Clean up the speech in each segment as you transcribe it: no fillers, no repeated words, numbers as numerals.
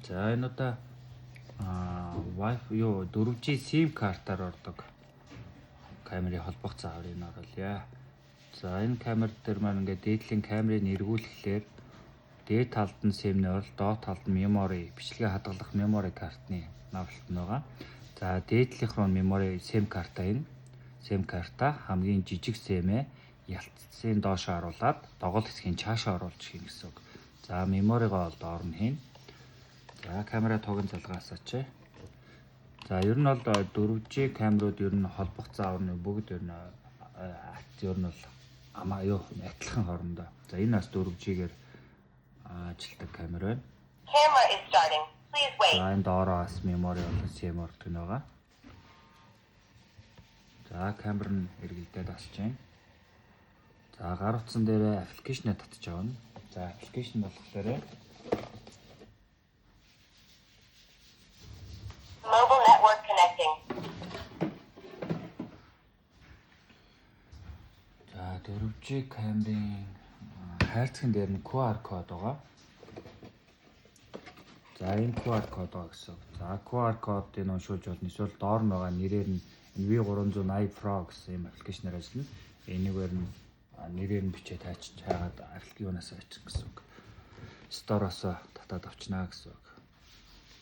За, энэ удаа Wi-Fi юу 4G SIM картаар ордог камерын холбох зааврыг оруулъя. За, энэ камер дээр маань ингээд дээдлийн камерыг эргүүлэхлээр дээд талд нь SIM-ний орол, доод талд нь memory, бичлэгээ хадгалах memory картны навлалт нь байгаа. За, дээдлийнх рүү memory SIM карта, энэ SIM карта хамгийн жижиг SIM-ээ ялцсын доошоо оруулаад догоол хэсгийн цаашаа оруулж хийн гэсэн үг. За, memory-гоо бол доор нь хийн. За, камера тогон залгаасаач. За, ер нь бол 4G камерууд ер нь холбох заавар нь бүгд ер нь ер нь бол амаа юу адилхан хоорондоо. За, энэ бас 4G-гээр ажилладаг камер байна. Camera is starting. Please wait. За, энэ доороо бас memory болон SIM ордог нь байгаа. За, камер нь эргэлдээд асж байна. За, гар утсан дээрээ application-ээ татж авна. За, application болохоор Mobile network connecting. За, 4G камерын хайрцаган дээр нь QR код байгаа. За, энэ QR код байгаа гэсэн үг. За, QR кодыг уншуулж болно. Эсвэл доор нь байгаа нэрээр нь V380 Pro гэсэн юм application-аар ажиллана. Энэгээр нь нэрээр нь бичээд хайч хайгаад юунаас авчих гэсэн үг. Store-оос татаад авчнаа гэсэн үг.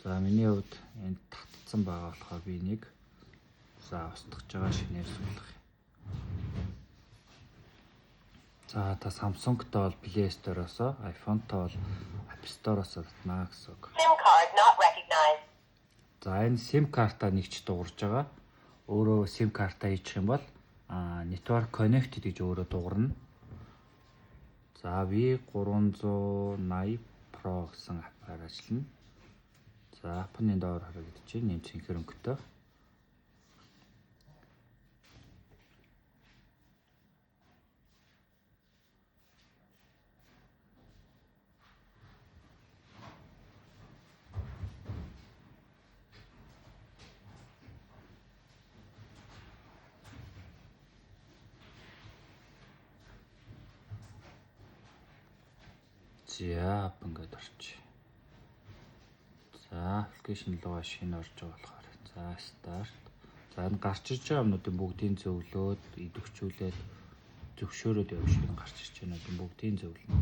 За, миний хувьд энд татцсан байгаа болохоор би энийг за устгаж байгаа шинээр суулгах юм. За, та Samsung-тай бол Play Store-оос, iPhone-тай бол App Store-оос татнаа гэсэн үг. SIM card not recognized. За, энэ SIM карта нэгч дуурж байгаа. Өөрөө SIM карта хийчих юм бол network connected гэж өөрөө дуурна. За, V380 Pro гэсэн app-аар ажиллана. За, app-ны доор харагдаж байна. Ийм цэнхэр өнгөтэй. За, app ингээд орчих. За, application руугаа шинэ орж байгаа болохоор. За, start. За, энэ гарч ирж байгаа юмнуудын бүгдийн зөвлөөд, идэвхжүүлээд зөвшөөрөөд явах шиг гарч ирж байгаа юмнуудын бүгдийн зөвлөнө.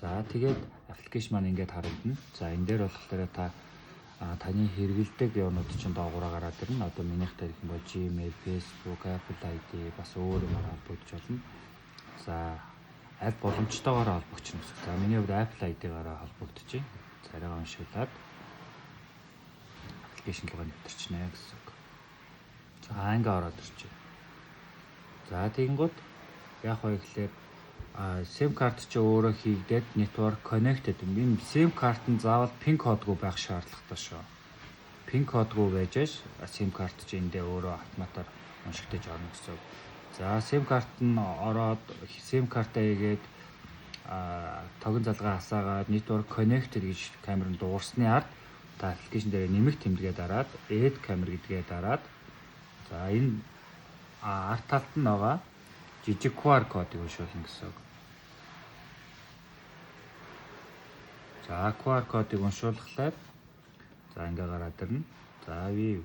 За, тэгээд application маань ингээд харагдана. За, энэ дээр болохоор та таны хэрэгэлдэг юмнууд чинь доогоороо гараад ирнэ. Одоо минийх дээр гэх юм бол Gmail, Facebook, Apple ID бас өөр юмар холбогдож болно. За, аль боломжтойгоор холбогдчихно гэсэн. За, миний хувьд Apple ID-гаараа холбогдож байна. Царайгаа уншуулад application руугаа нэвтэрчнэ гэсэн үг. За, ингээ ороод ирчихэ. За, тэгэнгүүт яг вэ гэхлээр SIM карт чи өөрөө хийгдээд network connected. Энэ SIM карт нь заавал PIN кодгүй байх шаардлагатай шүү. PIN кодгүй байж ш SIM карт чи эндээ өөрөө автоматар уншигдаж орно гэсэн үг. За, SIM карт нь ороод SIM картаа хийгээд тогон залгаа асаагаад network connected гэж камер нь дуурсны ард та application дээр нэмэх тэмдэгэ дараад add camera гэдгээ дараад, за, энэ ард талд нь байгаа жижиг QR кодыг уншуулна гэсэн үг. За, QR кодыг уншуулхлаар за ингээ гараад ирнэ. За, view.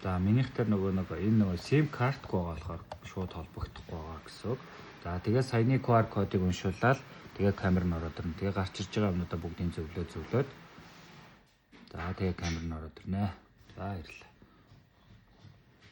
За, минийх дээр нөгөө нэг энэ нөгөө SIM картгүй байгаа болохоор шууд холбогдохгүй байгаа гэсэн үг. За, тэгээ саяны QR кодыг уншуулаад тэгээ камер нь ороод ирнэ. Тэгээ гарч ирж байгаа юмнуудаа бүгдийг зөвлөөд за тэгээ камер нь ороод ирнэ. За, баярлалаа.